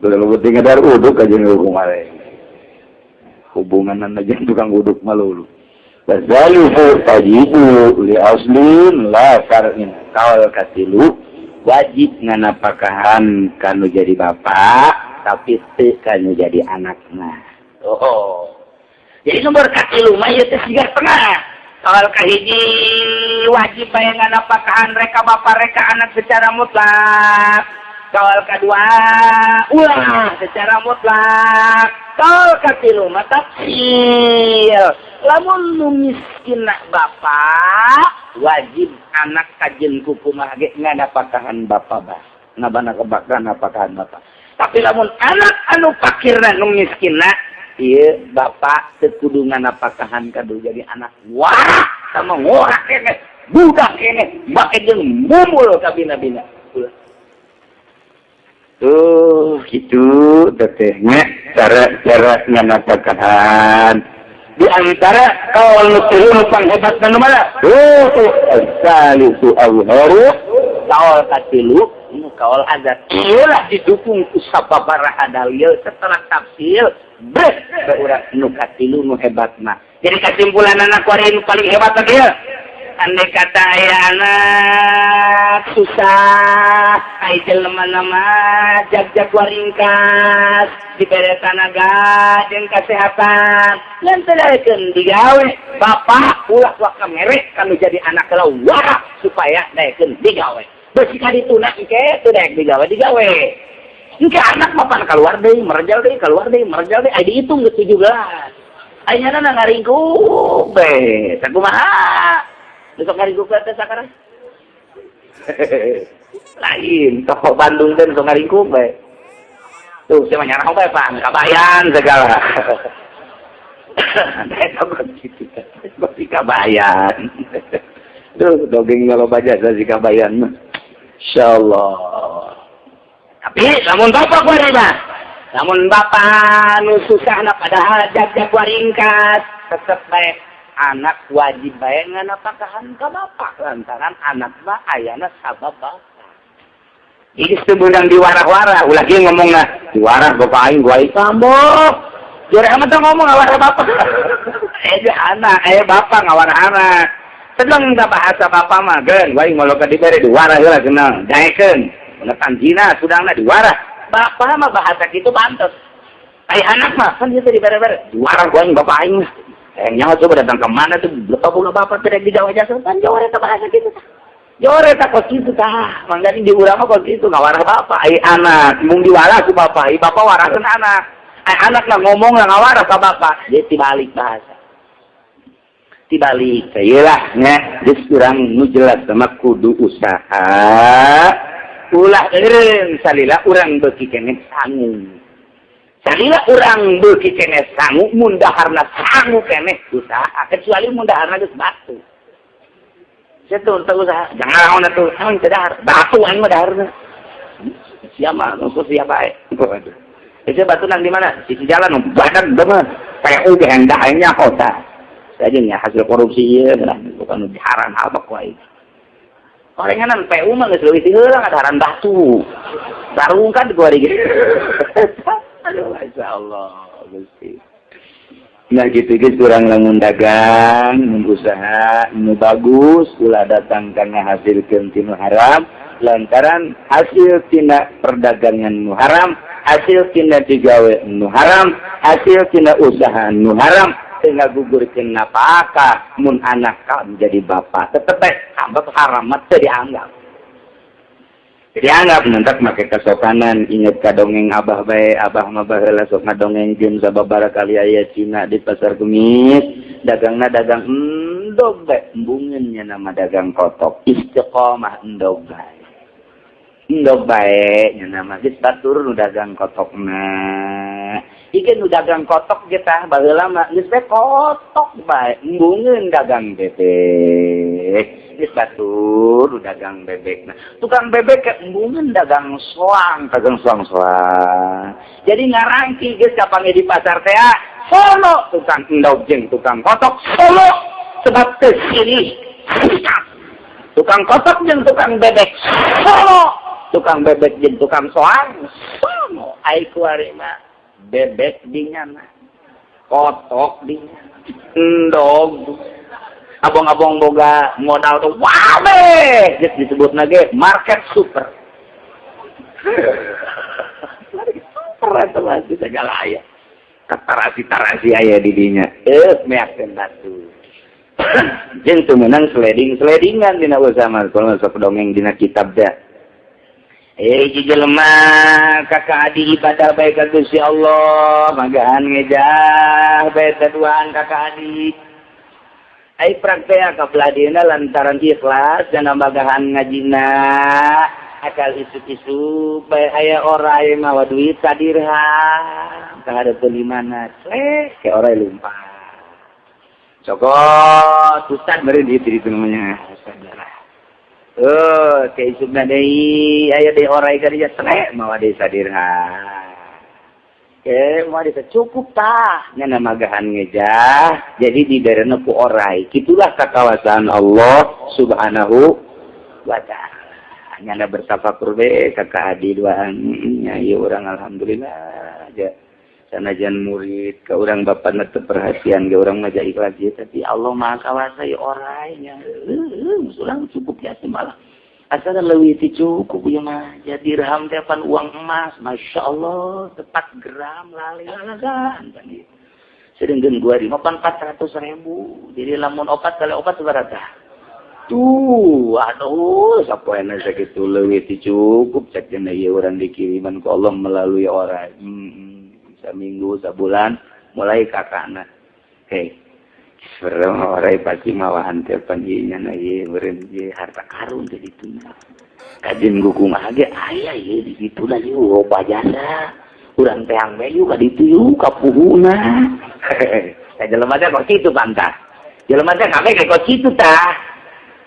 Speaker 1: Kalau penting ada uduk aja nih bae. Hubungan aja tukang uduk malu. Bazalifu tajibu li aslin la far'in. Kaul katilu wajib nganapakahan kanu jadi bapak, tapi teu kanu jadi anakna. Oh, jadi nomor katilu mah ieu teh siga tengah. Soal kahiji wajib bae nganapakahan reka bapak reka anak secara mutlak. Soal kedua ulah secara mutlak. Soal katilu mah tafsil. Lamun nu miskin bapak, wajib anak kajen kukumaha ge nganapakahan bapak bah. Ngabana kebakan napakahan bapak. Tapi lamun anak anu fakirna, nu miskinna, ieu bapak teu kudu nganapakahan kadu jadi anak wah sama ngorak keneh, budak keneh, make jeung mumul ka bina-bina. Ulah. Tuh, gitu tetehnya cara-cara nganapakahan. Di antara kaul nu tilu nu panghebat nu mana? Tuh, salisu azharu, kaul katilu nu kaul azhar. Iyalah didukung ku sababaraha dalil setelah tafsir beh urang nu katilu nu hebat mah. Jadi kesimpulan anak kuari nu paling hebat tadi ya. Andai kata aya anak susah, ai jelema nama jag-jag waringkas, dibere tanaga jeung kesehatan, ngan teu daekeun digawe, bapak ulah waka mere kanu jadi anak heula wah supaya daekeun digawe. Beusi ka dituna engke teu daek digawe digawe. Engke anak mah pan keluar deui, merejal deui, keluar deui, merejal deui, ai dihitung geus 17. Ai nyana ngaringkuk be, sakumaha? Besok ngaringkuk teh sakarang. Lain, tokoh Bandung teh sok ngaringkuk bae. Tuh, saya mah nyarah bae pan, kabayan segala. Eta gitu. Pasti kabayan. Duh, dogeng loba jasa si kabayan mah. Insyaallah. Tapi lamun bapak kuari mah, lamun bapak nu susahna padahal jag-jag waringkas, tetep bae anak wajib bae nganapakahan ka bapak lantaran anak mah ayana sabab bapak. Jadi sebenang diwarah-warah, ulah kieu ngomongna, diwarah bapak aing gua aing tambok. Jare amat teh ngomong ngawarah bapak. Eh anak, eh bapak ngawarah anak. Sedang da bahasa bapak mah geun, gua aing ngolok dibere diwarah heula kenal, daekeun. Pengetan zina sudangna diwarah. Bapak mah bahasa kitu pantes. Ai anak mah kan dia teh dibere-bere, diwarah gua aing bapak aing mah. Eh nyawa coba datang ke mana tuh, bapak boga bapak tidak digawe jasa kan jore eta bahasa kitu tah. Jore eta kos kitu tah. Mangga di urang mah kos kitu ngawarah bapak, ai anak mung diwarah ku bapak, ai bapak warahkeun anak. Ai anak lah ngomong lah ngawarah ka bapak, jadi tibalik bahasa. Tibalik, iyalah nya, geus urang nu jelas sama kudu usaha. Ulah eureun salila urang beuki keneh sangu. Salila urang beuki keneh sangu, mun daharna sangu keneh usaha, kecuali mun daharna geus batu. Situ teu usaha, jangan naon atuh, naon teu dahar, batu aing mah daharna.
Speaker 2: Sia mah nu sia bae. Waduh. Itu batu nang di mana? Sisi jalan badan mah. PU ge hendak aing nyaho tah. Saja nya hasil korupsi ieu bukan haram apa ku aing. Orenganan PU mah geus leuwih ti heula ngadaharan batu. Sarungkan gua di. Aduh, masyaallah, Gusti. Nah gitu gitu kurang lamun dagang, mun usaha nu bagus ulah datang karena hasilkeun tinu haram, lantaran hasil tina perdagangan nu haram, hasil tina digawe nu haram, hasil tina usaha nu haram, teu ngagugurkeun napakah mun anak ka menjadi bapak tetep bae anggap haram mah teu dianggap. Dianggap nantak make kesopanan, inget ka dongeng abah bae. Abah mah baheula sok ngadongengkeun sababaraha kali aya Cina di Pasar Kemis, dagangna dagang endog bae, embungeun nya nama dagang kotok, istiqomah endog bae, endog bae nya nama geus batur nu dagang kotokna. Ieu nu dagang kotok ge tah baheula mah geus bae kotok bae, embungeun dagang bebek, geus batur nu dagang bebek. Nah, tukang bebek ke embungeun dagang soang, dagang soang-soang. Jadi ngarangki geus kapanggih di pasar teh solo tukang endog jeung tukang kotok solo, sebab teu silih. Tukang kotok jeung tukang bebek solo, tukang bebek jeung tukang soang solo. Ai kuari mah bebek dinyana, kotok dinyana, endog abong-abong boga modal tuh wabe geus disebut ge market super. Market super eta mah segala aya. Katarasi-tarasi aya di dinya. Eh, meakeun batu. Jeung teu meunang seleding-seledingan dina usaha mah, kalau sok dongeng dina kitab dah. Eh, jelema kakak adi ibadah bae ka Gusti Allah, magahan ngejah bae duaan kakak adi. Ai praktek ka beladina lantaran ikhlas dan magahan ngajina akal isuk-isuk bae aya orai mawa duit sadirham kahareupeun di mana clek ke orai lumpat. Cokot ustad beri di itu namanya. Oh, ke isukna deui aya deui orai ka dieu clek mawa deui sadirham. Eh, mau bisa cukup tah nya magahan ngejah jadi diberena ku orai. Kitulah kakawasan Allah Subhanahu wa Ta'ala. Nyana bertafakur be kakak adi duaan nya ieu urang alhamdulillah aja sanajan murid ke urang bapak teu perhatian ke urang mah ikhlas ieu, tapi Allah Maha Kawasa ieu orai nya urang cukup ya malah asal leuwih ti cukup ieu mah. Jadi dirham teh pan uang emas, masya Allah, tepat gram lali-lalagan pan ieu. Sedengkeun gua di mah pan 400 ribu, jadi lamun opat kali opat sabaraha tuh? Aduh, sapoena sakitu leuwih ti cukup cek cenah ieu urang dikiriman ku Allah melalui orang. Saminggu sabulan mulai kakakna hei orai pasti mawahan teh pan ieu nya ieu meureun ieu harta karun teh dituna kajen kumaha ge aya ieu di ditu da ieu loba jasa urang teang we yuk ka ditu yuk ka puhuna. Ka jelema teh kok kitu pantah, jelema teh kabeh kok kitu tah.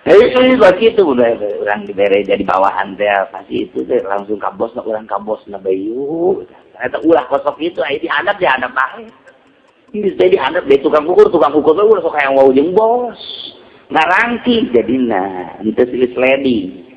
Speaker 2: Heuh, kok kitu udah urang dibere jadi bawahan teh pasti itu teh langsung ka bos, urang ka bos na bae yuk. Eta ulah kosok itu aya dihadap dihadap bae. Geus teh dihadap deh tukang ukur teh ulah sok hayang wau jeung bos. Ngarangki jadina, henteu silih sliding.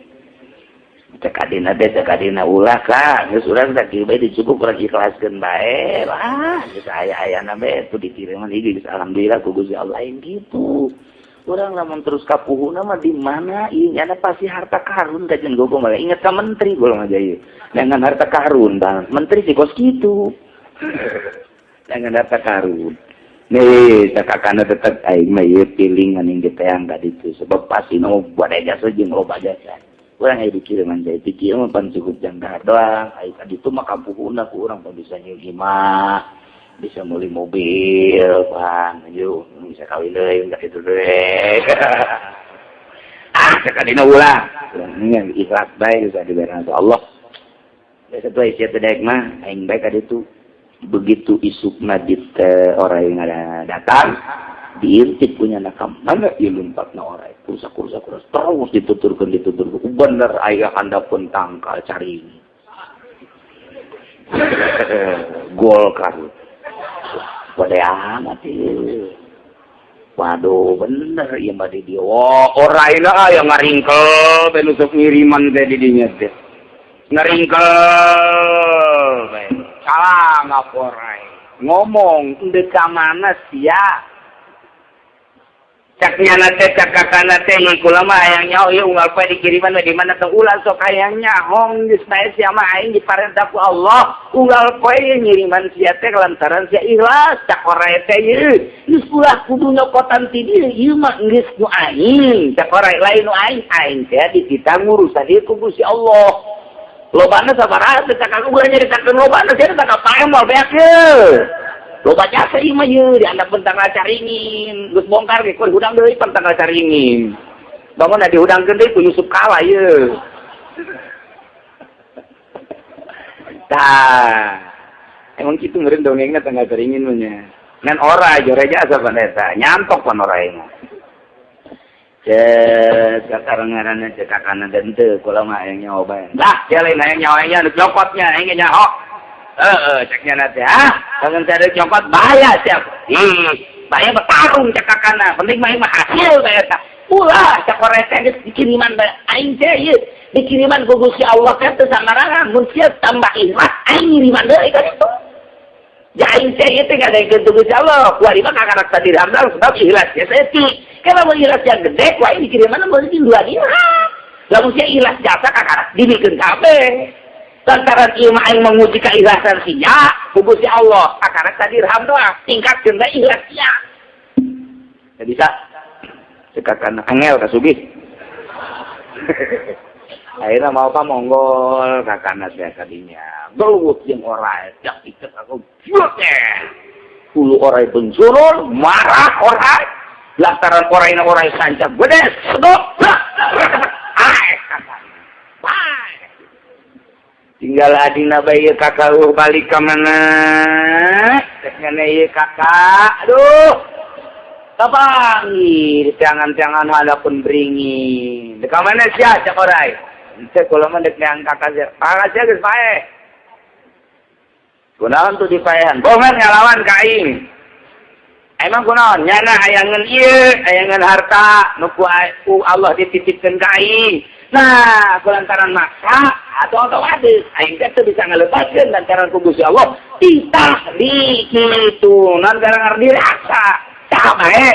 Speaker 2: Cek adina teh cek adina ulah ka, geus urang teh kieu bae dicukup urang ikhlaskeun bae. Wah, geus aya-ayana bae tuh dikiriman ieu geus alhamdulillah ku Gusti Allah lain gitu. Urang lamun terus kapuhuna mah di mana ieu nyana pasti harta karun kajian gogo malah inget ka menteri golong aja ieu. Dengan harta karun bang, menteri sih kos kitu. Dengan harta karun. Nih, kakakna tetep aing mah ieu pilingan yang diteang ka ditu sebab pasti nu buat jasa jeung loba jasa. Urang aya dikiriman teh pikir mah pan cukup jang dahar doang. Ai ka ditu mah kapuhuna ku urang pan bisa nyieun imah, bisa meuli mobil, pan yuk bisa kawin deui ka ditu deui. Ah, sakadina ulah. Urang ikhlas bae geus dibere Allah. Biasa tuh sia teh daek mah aing bae ka ditu. Begitu isukna di orang yang ada datang diintip punya nakam mana ieu lumpatna orai kursa kursa kursa terus dituturkeun dituturkeun bener aya handapun tangkal cari. Golkar. Gede amat ieu. Waduh, bener ieu mah di dieu. Wah, oraina aya ngaringkel teh nu sok ngiriman teh di dinya teh. Ngaringkel bae. Salah ngaporai. Ngomong deuk ka mana sia? Cak nyana teh cak kakana teh kula mah hayang nyaho ieu unggal poe dikiriman di mana teh ulah sok hayang nyaho geus bae sia mah aing diparentah ku Allah unggal poe ngiriman sia teh lantaran sia ikhlas cak orai teh ieu geus ulah kudu nyokotan ti dieu ieu mah geus nu aing cak orai lain nu aing aing teh dititah ngurusan ieu ku Gusti Allah lobana sabaraha teh cak ulah nyaritakeun lobana sia teh kapae moal beak ye. Loba jasa ieu mah ieu diandap tanggal caringin, geus bongkar ge ku hudang deui tanggal caringin. Bangun dihudangkeun deui ku Yusuf Kala ieu. Tah. Emang kitu meureun dongengna tanggal caringin mah nya. Ngan ora jore jasa pan eta, nyantok pan ora ieu. Cek kakara ngaranna cek kakana dan teu kula mah hayang nyaho bae. Lah, sia lain hayang nyaho nya nu cokotnya aing ge nyaho. Heeh, ceknya nanti, ah, jangan saya cokot bahaya siap. Bahaya bertarung cek kakana, penting mah mah hasil bae eta. Ulah cek orete geus dikiriman bae aing teh ieu, dikiriman ku Gusti Allah teh teu samarangan, mun sia tambah ikhlas aing ngiriman deui ka ditu. Ya aing teh ieu teh ngadaekeun ku Gusti Allah, kuari mah kakarak sadirham sebab ikhlas nya saeutik. Kalau mun ikhlas yang gede ku aing dikiriman mun 2 dirham. Lamun sia ikhlas jasa kakarak dibikeun kabeh. Lantaran ieu mah aing menguji keikhlasan sia ku Gusti Allah, kakara sadirham doang, tingkatkeun bae ikhlas sia. Teu bisa. Cekakan angel ka sugih. Akhirna mau ka monggol kakana teh kadinya. Gelut jeung orai, jak iket aku teh. Hulu orai bensurul, marah orai. Lantaran oraina orai sancak gede, sedok. Ah, kakana. Tinggal adina bae kakak balik ka mana? Cek ngene ieu kakak. Aduh. Kapanggih di tiangan-tiangan hadapun beringin. Dek ka mana sia cek orai? Cek kula mah dek neang kakak sia. Kakak sia geus paeh. Kunaon tuh dipaehan? Bongan ngalawan ka aing. Emang kunaon? Nyana hayangeun ieu, hayangeun harta nu ku Allah dititipkeun ka aing. Nah, kulantaran maksa atau otomatis aing teh teu bisa ngalepaskeun lantaran ku Gusti Allah titah di kitu nan gara-gara dirasa saha bae.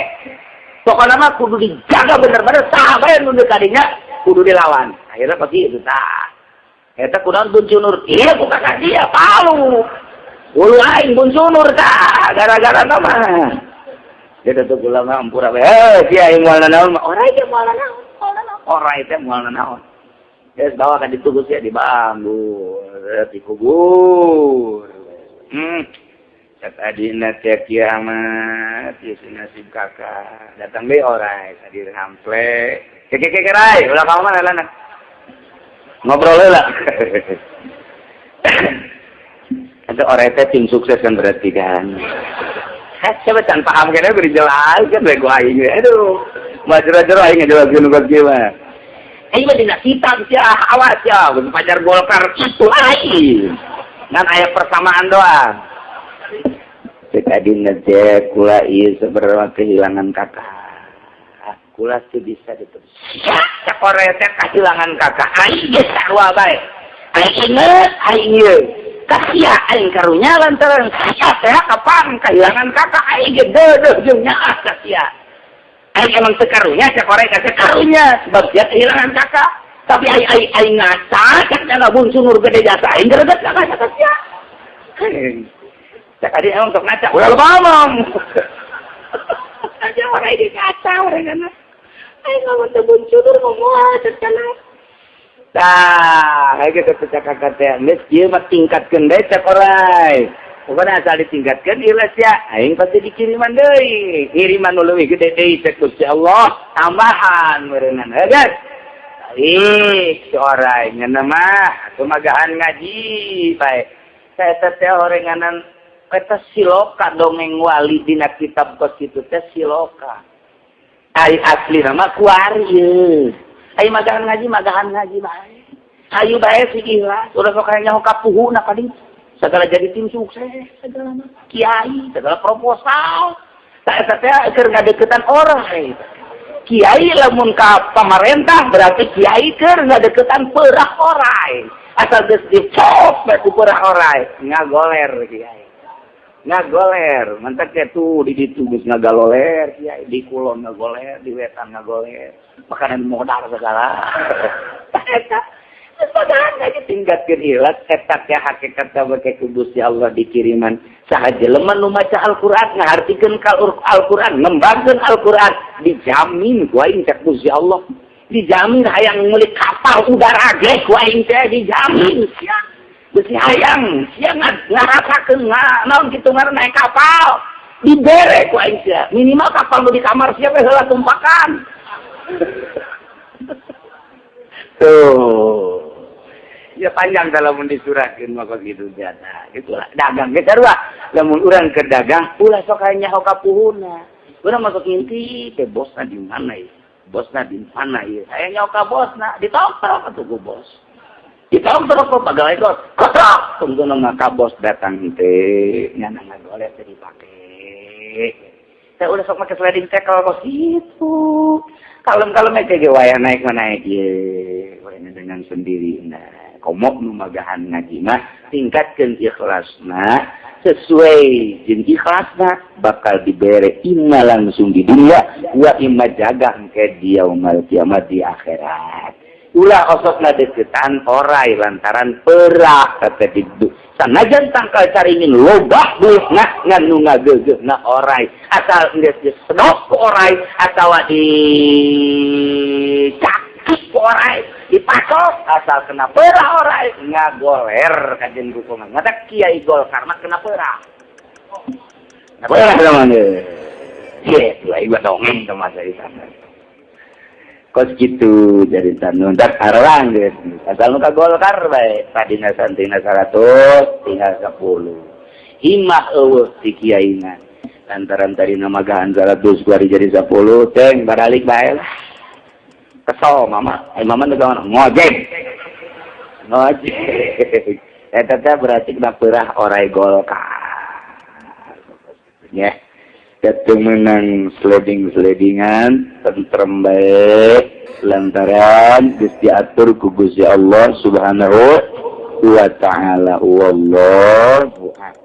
Speaker 2: Pokona mah kudu dijaga bener-bener saha bae nu kadinya kudu dilawan. Akhirnya pasti itu tah. Eta kunaon buncunur? Iya ku kakak dia palu. Ulu aing buncunur tah gara-gara mah. Dia tetep ulama ampura bae. Eh, sia aing moal nanaon mah orai ge moal nanaon. Orai teh moal nanaon. Geus bawa ka ditu sia dibanggur, dikubur. Cek adina teh kiamat, ieu si nasib kakak. Datang deui orai sadirham ple. Keke keke rai, ulah ka mana lana. Ngobrol heula. Eta orai teh tim sukses kan berarti kan. Siapa can paham kene beri jelaskeun we ku aing. Aduh. Majra-jero aing ngajelaskeun nu kieu mah. Aing mah dina kitab sia awas ya, pacar Golkar itu lain. Ngan aya persamaan doang. Cek adina teh kula ieu sebenarnya kehilangan kakak. Kula teu bisa diterus. Cek ore teh kehilangan kakak. Aing geus sarua bae. Aing inget aing ieu. Kasia aing karunya lantaran sia teh kapan kehilangan kakak aing ge deudeuh jeung nyaah ka sia. Aing emang teu karunya cek ore teh karunya sebab sia kehilangan kakak. Tapi aing aing aing ngaca cek nya bunsunur gede jasa aing greget kakak ka sia. Cek adi emang sok ngaca ulah loba ngomong. Aja orang ini ngaca orang kana. Aing ngomong teu bunsunur ngomong cek kana. Tah, kayak gitu cek kakak teh. Geus ieu mah tingkatkeun deui cek orai. Pokoknya asal ditingkatkeun ikhlas ya, aing pasti dikiriman deui. Kiriman nu leuwih gede deui cek Gusti Allah, tambahan meureunnan. Heuh geus. Baik, si orai ngeunah mah atuh magahan ngaji bae. Saya teh orenganan eta siloka dongeng wali dina kitab kos kitu teh siloka. Ari asli nama kuari ieu. Ayo magahan ngaji bae. Ayo bae sing ikhlas, ulah sok aya nyaho kapuhuna ka ditu. Segala jadi tim sukses, segala kiai, segala proposal. Tak eta teh keur ngadeukeutan oray. Kiai lamun ka pamarentah berarti kiai keur ngadeukeutan peurah oray. Asal geus dicop ku peurah oray, ngagoler kiai. Ngagoler, mantak tuh di ditu geus ngagaloler kiai, di kulon ngagoler, di wetan ngagoler. Makanan modal segala. Eta tingkatkeun ikhlas eta teh hakikat make ku Gusti Allah dikiriman saha jelema nu maca Al-Qur'an, ngahartikeun ka Al-Qur'an, ngembangkeun Al-Qur'an, dijamin ku aing, cek Gusti Allah, dijamin hayang meuli kapal udara ge ku aing teh dijamin. Sia geus hayang sia ngarasakeun naon kitu ngaran naik kapal, dibere ku aing sia minimal kapal nu di kamar sia we heula tumpakan tuh. Ya panjang kalau mun disurahkeun mah gitu jana. Gitulah dagang ge sarua. Lamun urang keur dagang ulah sok aya nyaho ka puhuna. Urang masuk ngintip teh bosna di mana ieu? Bosna di mana ieu? Aya nyaho ka bosna, ditoktrok atuh ku bos. Ditoktrok ku pegawai kos. Kotrok tunggu ka bos datang teh nyana ngagoleh teh dipake. Teh udah sok make sliding tackle kos itu. Kalem-kalem aja ge wayah naik mah naik ye. Wayah dengan sendiri. Nah, komok nu magahan ngaji mah tingkatkeun ikhlasna, sesuai jeung ikhlasna bakal dibere imma langsung di dunia wa imma jaga engke di yaumul kiamat, di akhirat. Ulah osok deketan oray lantaran peurah kata didu, sanajan tangkal caringin lobah duitna, ngan nu ngageugeuhna oray. Asal geus disedok ku oray atawa dicakik ku oray, dipasok, asal kena peurah oray ngagoler kajen dukungan. Mata kiai Golkar mah kena peurah, peurah teman. Gitu, aing mah dongeng sama saya sana. Kos gitu jadi tanun dak arang geus. Asal nu ka Golkar bae, tadina santina 100 tinggal 10. Imah eueuh si kiaina. Lantaran tadi nama magahan 100 kuari jadi 10, ceng baralik bae lah. Kesel mama, ai mama nu ngojek. Ngojek. Eta teh berarti kena peurah oray Golkar. Ya. Jatuh menang sliding-slidingan tentrem baik lantaran geus diatur ku Gusti Allah Subhanahu wa taala. Wallahu a'lam.